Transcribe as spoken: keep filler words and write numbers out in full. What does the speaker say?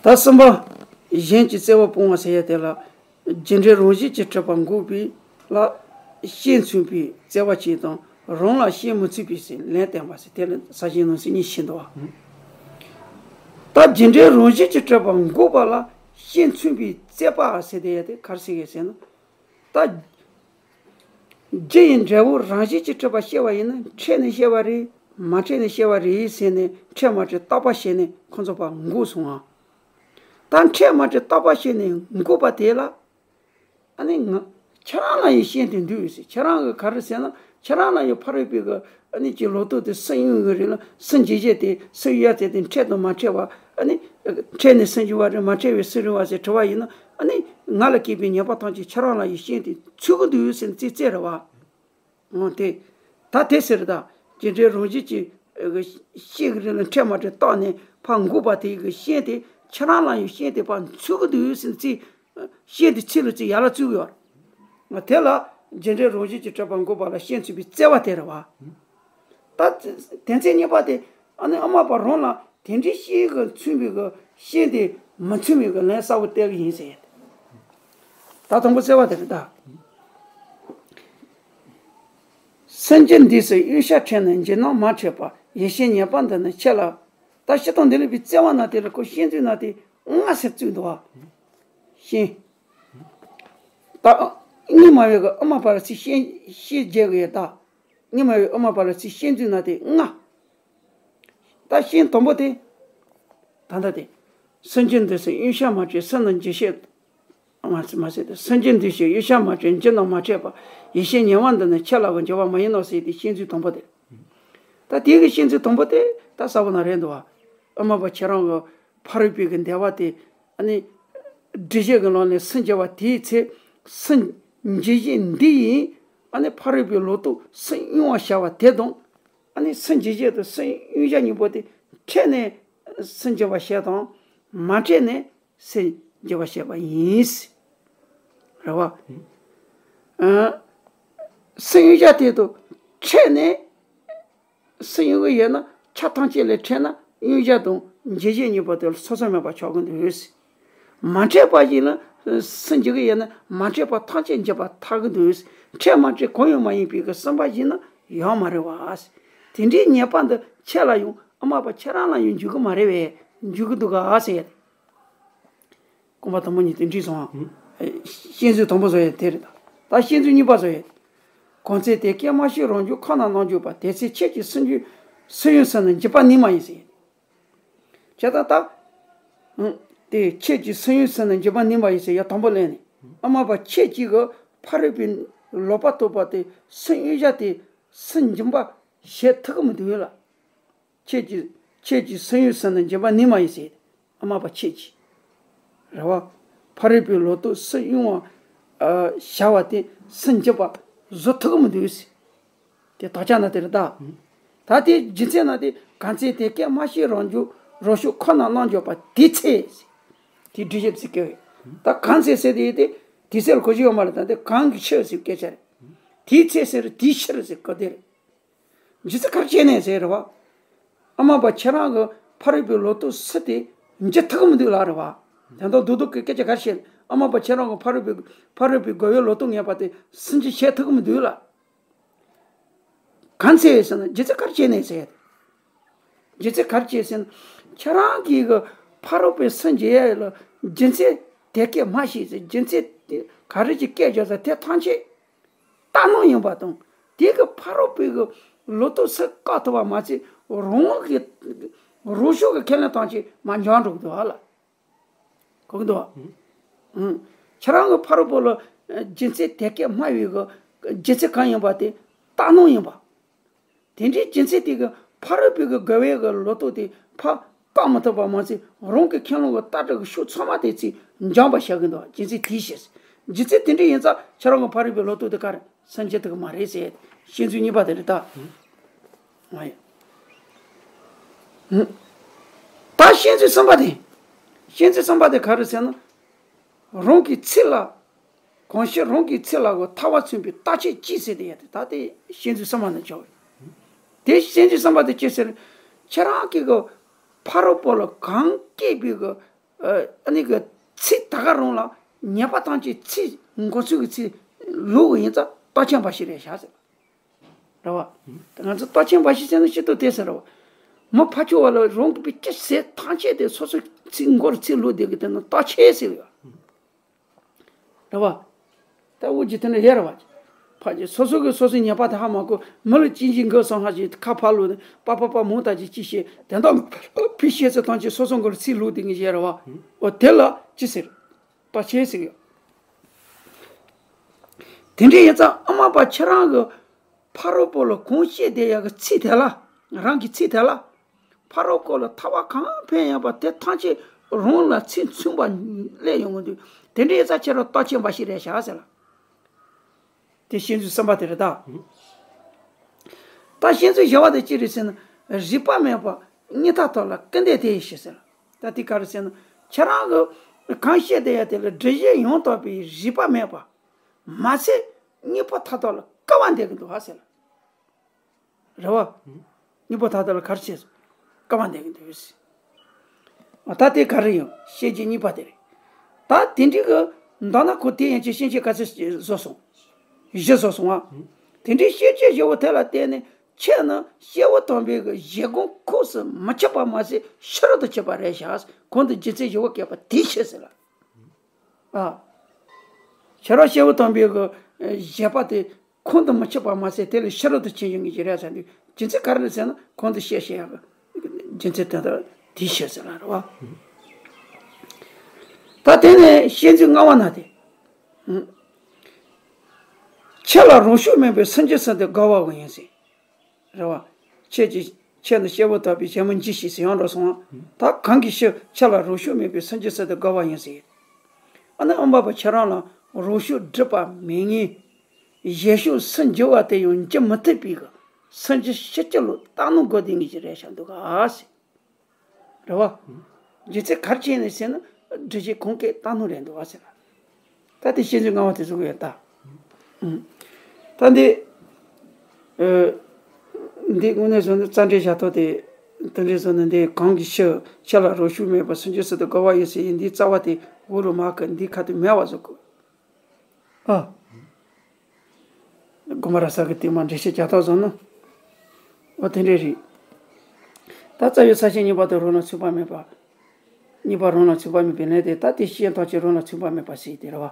ད་གསུམ་པ། གཞན་གྱི་བརྩེ་བ་སྤོང་བ་ཟེར་ཡ་དེ་ལ། རྒྱུ་འབྲས་རང་བཞིན་གྱིས་གྲུབ་པ་འགོག་པའི་ལ། ཤེས་མཚུངས་པའི་བརྩེ་བ་ཅན་དང་རང་ལ་ཤེས་མི་མཚུངས་པའི་ཟེར་ལན་བསྟན་པ་ཟེར་དེ་ལ་ས་བཅད་ནང་གསེས་གཉིས་ཕྱེ་འདུག་བ། ད་རྒྱུ་འབྲས་རང་བཞིན་གྱིས་གྲུབ་པ་འགོག་པ་ལ་ཤེས་མཚུངས་པའི་བརྩེ་བ་ཟེར་དེ་ཡ་དེ་ག་རེ་ཟེར་གི་ཟེར་ན། ད། རྒྱུ་ཡི་འབྲས་བུ་རང་བཞིན་གྱིས་གྲུབ་པ་ཤེས་པ་ཡིན་ན་ཕྲད་ནས་ཤེས་པ་རེད་མ་ཕྲད་ནས་ཤེས་པ་རེད་ཟེར་ནས་ཕྲད་མ་ཕྲད་བརྟག་པ་བྱས་ནས་ཁོ་ཚོ་ཕར་འགོག་སོང་ང་། ད་ཕྲད་མ་ཕྲད་བརྟག་པ་བྱས་ནས་འགོག་པ་དེ་ལ། ཨ་ནི་ང་ཁྱེད་རང་ལ་ཡང་ཤེས་དེ་འདུག་ཟེར། ཁྱེད་རང་གི་ག་རེ་ཟེར་ན་ཁྱེད་རང་ལ་ཡང་ཕ་རོལ་པོའི་གི་ཨ་ནི་ཀྱི་ལོ་ཐོག་དེ་སུ་གཡེང་གི་རེད་ལ་སུ་འཇིགས་བྱེད་དེ་སུ་གཡོ་ཡ་དེ་དེ་ཕྲད་དང་མ་ཕྲད་པ་ཨ་ནི་ཕྲད་ནས་སུ་འཇིགས་པ་རེད་མ་ཕྲད་པའི་སུ་རེད་བ་ཟེར་དྲི་བ་ཡིན་ན་ཨ་ནི་ང་ལ་སྐྱེས་པའི་ཉེས་པ་ཐམས་ཅད་ཁྱེད་རང་ལ་ཡང་ཤེས་དེ་ཚུད་གི་འདུག་ཟེར་ནས་ཙི་ཙི་རེད་བ། འོ་དེ། ད་དེ་ཟེར་ད། རྒྱུ་འབྲས་རང་བཞིན་གྱིས་ཤེས་ཀྱི་རེད་ལ་ཕྲད་མ་ཕྲད་བརྟགས་ནས་ཕར་འགོག་པ་དེ་གི་ཤེས་དེ་ཁྱེད་རང་ལ་ཡང་ཤེས་དེ་ཕར་ཚུད་གི་འདུག་ཟེར་ནས་ཙི། ཤེས་དེ་ཚིག་ལ་ཙི་ཡར་ལ་བཙུགས་ཡོད། དེ་ལ་རྒྱུ་འབྲས་རང་བཞིན་གྱིས་གྲུབ་པ་འགོག་པ་ལ་ཤེས་མཚུངས་པའི་བརྩེ་བ་དེ་རེད་བ། ད་དོན་ཚན་གཉིས་པ་དེ་ཨ་ནི་ཨ་མ་པ་རང་ལ་དེ་འདྲའི་ཤེས་ཀྱི་མཚུངས་པའི་གི་ཤེས་དེ་མི་མཚུངས་པའི་གི་ལན་གསལ་པོ་སྟེར་གི་ཡིན་ཟེར། ད་དང་པོ་བརྩེ་བ་དེ་རེད་ད། སེམས་ཅན་འདི་སུ་གཡོ་བྱ་ཕྲད་ན་འཇིགས་སྣང་མ་ཕྲད་པ་ཡེ་ཤེས་ཉེས་པ་འདི་ནི་ཁྱེད་ལ། ད་སྤྱིར་བཏང་འདི་ལས་པའི་བརྩེ་བ་ན་དེ་ལ་ཁོ་ཤེས་འཛིན་ན་དེ་ལྔ་ཟེར་བཙུགས་འདུག་བ། ཤེས། ད་སྔོན་མ་བའི་གི་ཨ་མ་པ་ལ་ཚིག་ཤེས་ཤེས་རྒྱས་གི་ཡོད་ད། སྔོན་མ་བའི་ཨ་མ་པ་ལ་ཚིག་ཤེས་འཛིན་ན་དེ་ལྔ། ད་ཤེས་དང་པོ་དེ། ད་ལྟ་དེ། སེམས་ཅན་འདི་སུ་གཡོ་བྱ་མ་ཕྲད་སུ་ནི་འཇིགས་བྱེད། མ་ཟད་མ་ཟད་དེ་སེམས་ཅན་འདི་སུ་གཡོ་བྱ་མ་ཕྲད་འཇིགས་སྣང་མ་ཕྲད་པ་ཡེ་ཤེས་ཉེ་བ་འདི་ནི་ཁྱེད་ལ་གི་འགྱུར་བ་མ་ཡིན་ནོ་ཟེར་ཏེ་ཤེས་ཚུལ་དང་པོ་དེ། ད་དེ་གི་ཤེས་ཚུལ་དང་པོ་དེ་ད་གསལ་པོ་ན་རེད་འདུག་བ། ཨ་མ་པ་ཁྱེད་རང་གི་ཕ་རོལ་པོའི་གི་འདོད་པ་དེ་ཨ་ནི་སྒྲིབ་བྱེད་ཀྱི་ལམ་ནས་སུ་འགྱུར་བ་དེའི་ཚེ་སུ་འཇིགས་བྱེད་འདི་ཡིས་ཨ་ནི་ཕ་རོལ་པོའི་ལོ་ཏོག་སུ་གཡོ་བར་བྱ་བ་དེ་དང་ཨ་ནི་སུ་འཇིགས་བྱེད་དང་སུ་གཡོ་བྱ་གཉིས་པོ་དེ་ཕྲད་ནས་སུ་འགྱུར་བར་བྱེད་དང་མ་ཕྲད་ནས། སེམས་འགྱུར་བར་བྱེད་པ་ཡིན། རེད་བ། ཨ། སེམས་གཡོ་བྱ་དེ་དང་ཕྲད་ནས་སེམས་གཡོ་གི་ཡོད་ན་ཆ་ཐམས་ཅད་ལས་ཕྲད་ན་གཡོ་བྱ་དང་འཇིགས་བྱེད་གཉིས་པོ་དེ་ལ་སོ་སོ་མེད་པ་ཆགས་ཀྱི་འདུག་མ་ཕྲད་པ་ཞིག་ལ་སེམས་འགྱུར་གི་ཡོད་ན་མ་ཕྲད་པ་ཐམས་ཅད་འགྱུར་བར་ཐལ་གྱི་འདུག་ཕྲད་མ་ཕྲད་གང་ཡང་མ་ཡིན་པའི་གི་སེམས་པ་ཞིག་ན་ཡོད་མ་རེད་བ། དེ་འདྲའི་ཉེས་པ་འདི་ཁྱེད་ལ་ཡང་ཨ་མ་པ་ཁྱེད་རང་ལ་ཡང་འཇུག་གི་མ་རེད་བས་འཇུག་གི་འདུག་ག་ཟེར། རྐང་པ་དང་པོ་གཉིས་དེ་འགྲིག་སོང་ཨ། ཤེས་ཚུལ་དང་པོ་བཟོ་ཡས་དེ་རེད་ད། ད་ཤེས་ཚུལ་གཉིས་པ་བཟོ་ཡས། གང་ཚེ་དེ་སྐད་མ་ཤེས་རང་རྒྱུད་ཁ་ན་སྣང་འཇོག་པ་དེ་ཚེ་ཁྱེད་ཀྱི་སེམས་རྒྱུད་སུ་ཡོད་སུ་ནི་འཇིགས་པ་ནི་མ་ཡིན་ཟེར། བྱས་ཙང་ད། དེ་ཁྱེད་ཀྱི་སུ་ཡོད་སུ་ནི་འཇིགས་པ་ནི་མ་ཡིན་ཟེར་ཡ་དང་པོ་ལེན་ནས། ཨ་མ་པ་ཁྱེད་ཀྱི་གི་ཕ་རོལ་པོའི་ལོག་པ་རྟོག་པ་དེ་སུ་གཡོ་བྱ་དེ་སུ་འཇིགས་པ་བྱེད་ཐུབ་ཀྱི་མི་འདུག་ལ། ཁྱེད་ཀྱིས་ཁྱེད་ཀྱིས་སུ་ཡོད་སུ་ནི་འཇིགས་པ་ནི་མ་ཡིན་ཟེར། ཨ་མ་པ་ཁྱེད་ཀྱིས། རེད་བ། ཕ་རོལ་པོའི་ལོ་ཏོག་སུ་གཡོ་བ། བྱ་བ་དེ་སུ་འཇིགས་པ་བཟོ་ཐུབ་ཀྱི་མི་འདུག་ཟེར། དེ་དོགས་ཆ་ན་དེ་རེད་ད། ད་དེ་རྒྱུ་མཚན་ན་དེ་གང་ཚེ་དེ་སྐད་མ་ཤེས་རང་རྒྱུད་རང་ཤུགས་ཁ་ན་སྣང་འཇོག་པ་དེ་ཚེ། དེ་སྒྲུབ་བྱེད་ཚིག་སྐད་རེད། ད་གང་ཚེ་ཟེར་དེ་དེ་དེ་ཚེ་ལ་གོ་རྒྱུ་ཡོད་མ་རེད་ད་དེ་གང་གི་ཕྱིར་ཟེར་སྐད་ཆ་རེད། དེའི་ཚེ་ཟེར་དེའི་ཕྱིར་ཟེར་གོ་དེ་རེད། རྒྱུ་མཚན་ག་རེ་བྱས་ནས་ཟེར་རེད་བ། ཨ་མ་པ་ཁྱེད་རང་གི་ཕ་རོལ་པོའི་ལོ་ཏོག་སུ་དེ་འཇིགས་ཐུབ་ཀྱི་མི་འདུག་ལ་རེད་བ། དེ་འདྲ་རྡོག་རྡོག་གི་སྐད་ཆ་ག་རེ་བཤད་ཨ་མ་པ་ཁྱེད་རང་གི་ཕ་རོལ་པོའི་ཕ་རོལ་པོའི་རྒོལ་བའི་ལོ་ཏོག་ངན་པ་དེ་སུ་འཇིགས་བྱེད་ཐུབ་ཀྱི་མི་འདུག་ལ། གང་ཚེ་ཟེར་ན་རྒྱུ་མཚན་ག་རེ་བྱས་ནས་ཟེར། རྒྱུ་མཚན་ག་རེ་བྱས་ཟེར་ན་ཁྱེད་རང་གི་གི་ཕ་རོལ་པོའི་སུ་འཇིགས་ཡ་ཡོད་ལ་རྒྱུ་མཚན་དེ་སྐད་མ་བཤད་ཟེར་རྒྱུ་མཚན་དེ་ག་རེ་ཅིག་སྐད་བརྗོད་ས་དེ་ཐམས་ཅད། ལྟ་སྣང་ཡིན་པ་དང་དེ་གི་ཕ་རོལ་པོའི་གི་ལོ་ཏོག་སུ་བཀག་ཐུབ་པ་མ་ཚད་རང་གི་རང་ཤུགས་ཀྱི་ཁས་ལེན་སྟངས་ཅིག་མར་འགྱངས་འགྲོ་གི་འདུག་ཨ་ལ། གོ་གི་འདུག་ཨ། ཁྱེད་རང་གི་ཕ་རོལ་པོ་ལ་རྒྱུ་མཚན་དེ་སྐད་སྨྲ་བའི་གི་རྒྱུ་མཚན་གང་ཡིན་པ་དེ་ལྟ་སྣང་ཡིན་པ། དེ་འདྲའི་རྒྱུ་མཚན་དེ་གི་ཕ་རོལ་པོའི་གི་རྒོལ་བའི་གི་ལོ་ཏོག་དེ་ཕར་བཀག་མི་ཐུབ་པ་མ་ཚད་རང་གི་ཁས་ལེན་གི་ལྟ་གྲུབ་གི་ཤུགས་ཚང་མ་དེ་ཚེ་འགྱངས་པ་བྱ་གི་འདུག་རྒྱུ་མཚན་དེའི་ཕྱིར། རྒྱུ་མཚན་དེ་འདྲ་ཡིན་ཙང་ཁྱེད་རང་གི་ཕ་རོལ་པོའི་ལོ་ཏོག་དེ་གར་སུ་འཇིགས་ཐུབ་ཀྱི་མ་རེད་ཟེར། ཤེས་ཚུལ་གཉིས་པ་དེ་རེད་ད། ཨ་ཡ། ད་ཤེས་ཚུལ་གསུམ་པ་དེ། ཤེས་ཚུལ་གསུམ་པ་དེ་ག་རེ་ཟེར་ན། རང་གི་ཚིག་ལ། གང་ཞིག་རང་གི་ཚིག་ལ་གོ་ཐལ་བ་མཚོན་པའི་རྟག་ཆད་ཅི་ཟེར་དེ་ཡ་དེ་ད་དེ་ཤེས་ཚུལ་གསུམ་པ་ནང་འཇོག་དེ་ཤེས་ཚུལ་གསུམ་པ་དེ་ཅི་ཟེར། ཁྱེད་རང་གི་གོ་ཕ་རོལ་པོ་ལ་གང་སྐྱེས་པའི་གོ་ ཨ་ནི་གི་ཚིག་ད་ག་རང་ལ་ཉེས་པ་ཐམས་ཅད་ཚིག་མགོ་ཚོས་ཀྱི་ཚིག་ལུག་གི་ཡིན་ཙང་རྟགས་ཅན་འབའ་ཞིག་རེད་བཞག་ཟེར། རེད་བ། ང་ཚོ་རྟགས་ཅན་འབའ་ཞིག་ཟེར་ན་སྤྱིར་བཏང་དེ་ཟེར་རེད་བ། མི་ཕར་ཕྱོགས་བ་ལ་རང་གི་པའི་ཅི་ཟེར་ཐམས་ཅད་དེ་སོ་སོའི་ཚིག་མགོར་ཚིག་ལུག་དེ་གི་དེ་ནི་རྟགས་ཅན་ཟེར་ཡོད། རེད་བ། ད་འུ་ཅི་དེ་འདྲ་ཡོད་རེད་བ། ཕ་ཅི་སོ་སོ་གི་སོ་སོའི་ཉེས་པ་དེ་ཧ་མ་གོ་མི་ལ་ཅི་ཞིག་འགོས་སོང་ཧ་ཅི་ཁ་ཕར་ལོག་ནས་པ་པ་པ་མོ་ད་ཅི་ཅི་བཤད་དེ་འདྲ་ཕི་བཤད་ཚེ་ཐམས་ཅད་སོ་སོ་མགོར་ཚིག་ལུག་དེ་གི་ཡོད་རེད་བ། འོ་དེ་ལ་ཅི་ཟེར། རྟགས་ཅན་ཟེར་གི་ཡོད། དེ་འདྲ་ཡིན་ཙང་ཨ་མ་པ་ཁྱེད་རང་གི་ཕ་རོལ་པོ་ལ་གང་བཤད་བསྡད་ཡག་གི་ཚིག་དེ་ལ། རང་གི་ཚིག་དེ་ལ། ཕ་རོལ་པོ་ལ་ཐར་པ་གང་ཕན་ཡོད་པ་དེ་ཐམས་ཅད་རང་ལ་ཚིག་མཚུངས་པ་སླེབས་ཡོང་གི་འདུག་དེ་འདྲ་ཡིན་ཙང་ཁྱེད་རང་རྟགས་ཅན་འབའ་ཞིག་རེད་བཞག་ཟེར་ལ། དེ་བཤད་ཚུལ་གསུམ་པ་དེ་རེད་ད། ད་བཤད་ཚུལ་བཞི་པ་དེ་ཅི་རེད་ཟེར་ན། རིག་པ་མེད་པ་གཉིས་ཐ་དག་ལ་སྐུར་འདེབས་དེ་ཡིས་ཞེས་ཟེར། ད་དེ་ག་རེ་ཟེར་ན། ཁྱེད་རང་གི་གང་བཤད་བསྡད་ཡ་དེ་ལ་སྒྲུབ་བྱེད་ཡང་དག་པའི་རིག་པ་མེད་པ། མ་ཚད་གཉིས་པོ་ཐ་དག་ལ་སྐུར་བ་འདེབས་ཀྱི་འདུག་ཨ་ཟེར། རེད་བ། གཉིས་པོ་ཐ་དག་ལ་ག་རེ་བྱས་སོང་། སྐུར་བ་འདེབས་ཀྱི་འདུག་ཟེར། ད་དེ་ག་རེ་ཡིན་བཤད་རྒྱུ་གཉིས་པ་དེ་རེད། ད་དེ་འདྲའི་གི་མདོར་ན་ཁོ་དེ་ཡན་ཆད་ཤན་ཆད་ག་ཚོད་བཟོ་སོང་། བཞི་བཟོ་སོང་ཨ། དེ་འདྲའི་ཤན་ཆད་བཞི་པོ་དེ་ལ་བརྟེན་ནས་ཁྱེད་ནི་སྐྱེས་བུ་དམ་པའི་གི་བཞེད་དགོངས་ཁུངས་སུ་མི་ཆུད་པ་མ་ཟད་ཕྱི་རོལ་དུ་ཆུད་པ་རེད་བཞག་གོང་དུ་རྒྱུ་མཚན་བཞི་པོ་བཀོད་པ་དེའི་ཕྱིར་ཟེར་ལ། ཨ། ཁྱེད་རང་སྐྱེས་བུ་དམ་པའི་གི་བཞེད་པ་དེ་ཁོང་དུ་མི་ཆུད་པ་མ་ཟད་དེ་ལས་ཕྱི་རོལ་དུ་ཕྱིན་ཡོང་གི་རེད་ཟེར་དུས་རྒྱུ་མཚན་ག་རེ་རེད་ཟེར་ན་གོང་དུ་བཤད་བཤད་ཡག་གི་རྒྱུ་མཚན་དེ་ལྟར་དེའི་ཕྱིར་ཟེར་ལ་རེད་བ། ད་དེ་ནས་བཤད་ཚུལ་ལྔ་པ་ན་དེ། ཁྱེད་ལ་རང་ཤུགས་མེད་པའི་སེམས་ཅན་སུ་དེ་དགའ་བའོ་ཡིན་ཟེར། རེད་བ། ཁྱེད་ཀྱིས་ཁྱེད་ནི་སྐྱེས་བུ་དམ་པའི་བྱ་མོ་འཇིགས་ཤིག་ཟེར་ཡང་འགྲོ་སོང་བ། ད་གང་གི་ཕྱིར་ཁྱེད་ལ་རང་ཤུགས་མེད་པའི་སེམས་ཅན་སུ་དེ་དགའ་བ་ཡིན་ཟེར། ཨ་ནི་ཨ་མ་པ་ཁྱེད་རང་ལ་རང་ཤུགས་སྒྲུབ་པ་མེད་ངེས། གཞན་ཤུགས་སུ་འགྱུར་བ་དེ་ཡང་འགྱུར་མི་ཐུབ་པའི་གི་སེམས་ཅན་ཤི་རྒྱུ་ལ་རྟག་ནོར་དགོས་དེ་ངེས་ཀྱི་རེད་བཞག་འདུག་ག་ཟེར། རེད་བ། རྒྱུ་མཚན་ག་རེ་བྱས་ནས་ཟེར་ན་སྒྲུབ་བྱེད་གང་གས་རྟག་ནོར་རེད་འདུག་ག་ཟེར། ད་དེ་བཤད་ཚུལ་ལྔ་པ་དེ་ཚོ་གི་ཡོད་ད། ཨུམ། ད་འདི། ཨ། འདི་དངོས་གནས་བཟོ་ན་རྩ་འགྲེལ་བྱ་ཐོག་དེ། དེ་འདྲའི་བཟོ་ན་འདི་གང་གི་ཕྱིར་ཁྱེད་ལ་རང་ཤུགས་མེད་པར་སེམས་ཅན་སུ་དེ་དགའ་བ་ཡིན་ཟེར་ཡིན་འདིའི་རྩ་བ་དེ་འུ་རུ་མ་གི་འདི་ཁ་དུ་མེད་པ་བཟོ་དགོས། ཨ། དགོན་པ་ར་ས་གི་དེ་མ་འགྲེལ་བཤད་བྱ་ཐོག་བཟོ་ན། འོ་དེ་འདྲས་རེད། ད་རྩ་བའི་ས་བཅད་གཉིས་པ་དེ་རང་ལ་མཚུངས་པ་མེད་པ། གཉིས་པ་རང་ལ་མཚུངས་པ་མེད་པའི་ལན་དེ་ད་དེ་ཤེས་ཐག་ཆོད་རང་ལ་མཚུངས་པ་མེད་པ་ཟེར་དེ་རེད་བ།